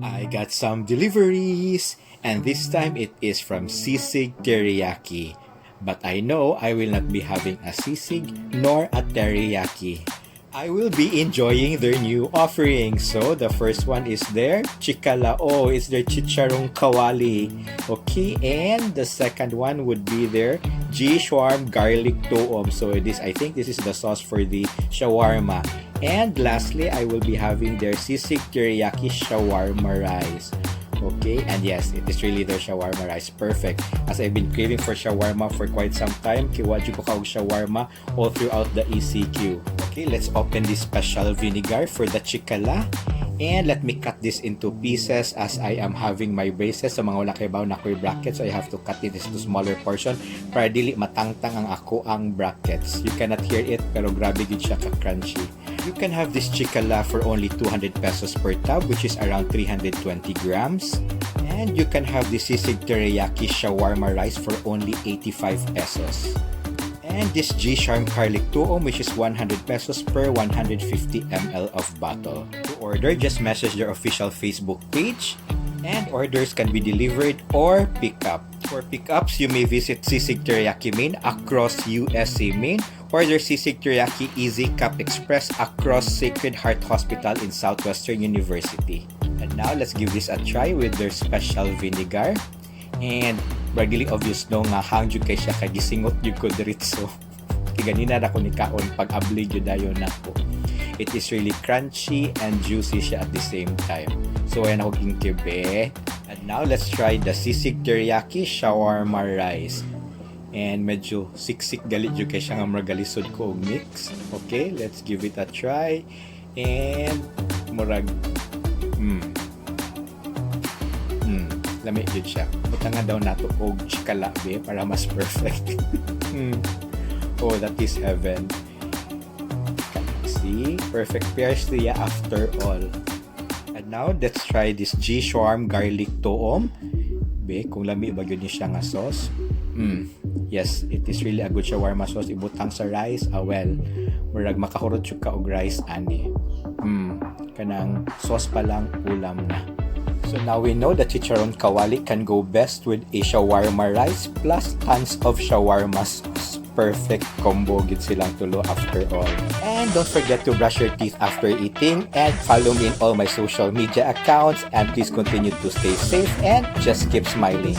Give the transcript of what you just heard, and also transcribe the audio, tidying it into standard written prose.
I got some deliveries, and this time it is from Sisig Teriyaki. But I know I will not be having a sisig nor a teriyaki. I will be enjoying their new offerings. So the first one is their chikala. Oh, it's their chicharong kawali. Okay, and the second one would be their G Shawarm garlic toum. So this, I think this is the sauce for the shawarma. And lastly, I will be having their sisig teriyaki shawarma rice. Okay, and yes, it is really their shawarma rice. Perfect. As I've been craving for shawarma for quite some time, kay wa jud ko kaog shawarma all throughout the ECQ. Okay, let's open this special vinegar for the chikala. And let me cut this into pieces as I am having my braces. Sa mga wala kahibaw, naa ko'y brackets, so I have to cut it into smaller portion para dili matangtang ang akoang brackets. You cannot hear it, pero grabe gid siya ka-crunchy. You can have this chikala for only 200 pesos per tub, which is around 320 grams. And you can have the sisig teriyaki shawarma rice for only 85 pesos. And this G-Charm Garlic Tuom, which is 100 pesos per 150 ml of bottle. To order, just message their official Facebook page, and orders can be delivered or pick up. For pickups, you may visit Sisig Teriyaki Main across USC Main or their Sisig Teriyaki Easy Cup Express across Sacred Heart Hospital in Southwestern University. And now, let's give this a try with their special vinegar. And murag dili obvious, no, nga hang jud kay siya kay gisingot jud ko diretso. Kay ganina ra ko nikaon, pag abli jud dayon nako. It is really crunchy and juicy siya at the same time. So ayan ako ginkibe. And now let's try the sisig teriyaki shawarma rice. And medyo siksik gali jud kay siya nga murag galisod ko og mix. Okay, let's give it a try. And murag lami jud siya. Butangan daw nato og chikala be para mas perfect. Oh, that is heaven. See? Perfect pair siya after all. And now, let's try this G Shawarm Garlic Toom. Be, kung lami ba gyud ni siya nga sauce. Yes, it is really a good shawarma sauce. Ibutang sa rice, ah well, murag makahurot jud ka og rice ani. Kanang sauce pa lang, ulam na. So now we know that chicharon kawali can go best with a shawarma rice plus tons of shawarma sauce. Perfect combo gid silang tulo after all. And don't forget to brush your teeth after eating and follow me in all my social media accounts, and please continue to stay safe and just keep smiling.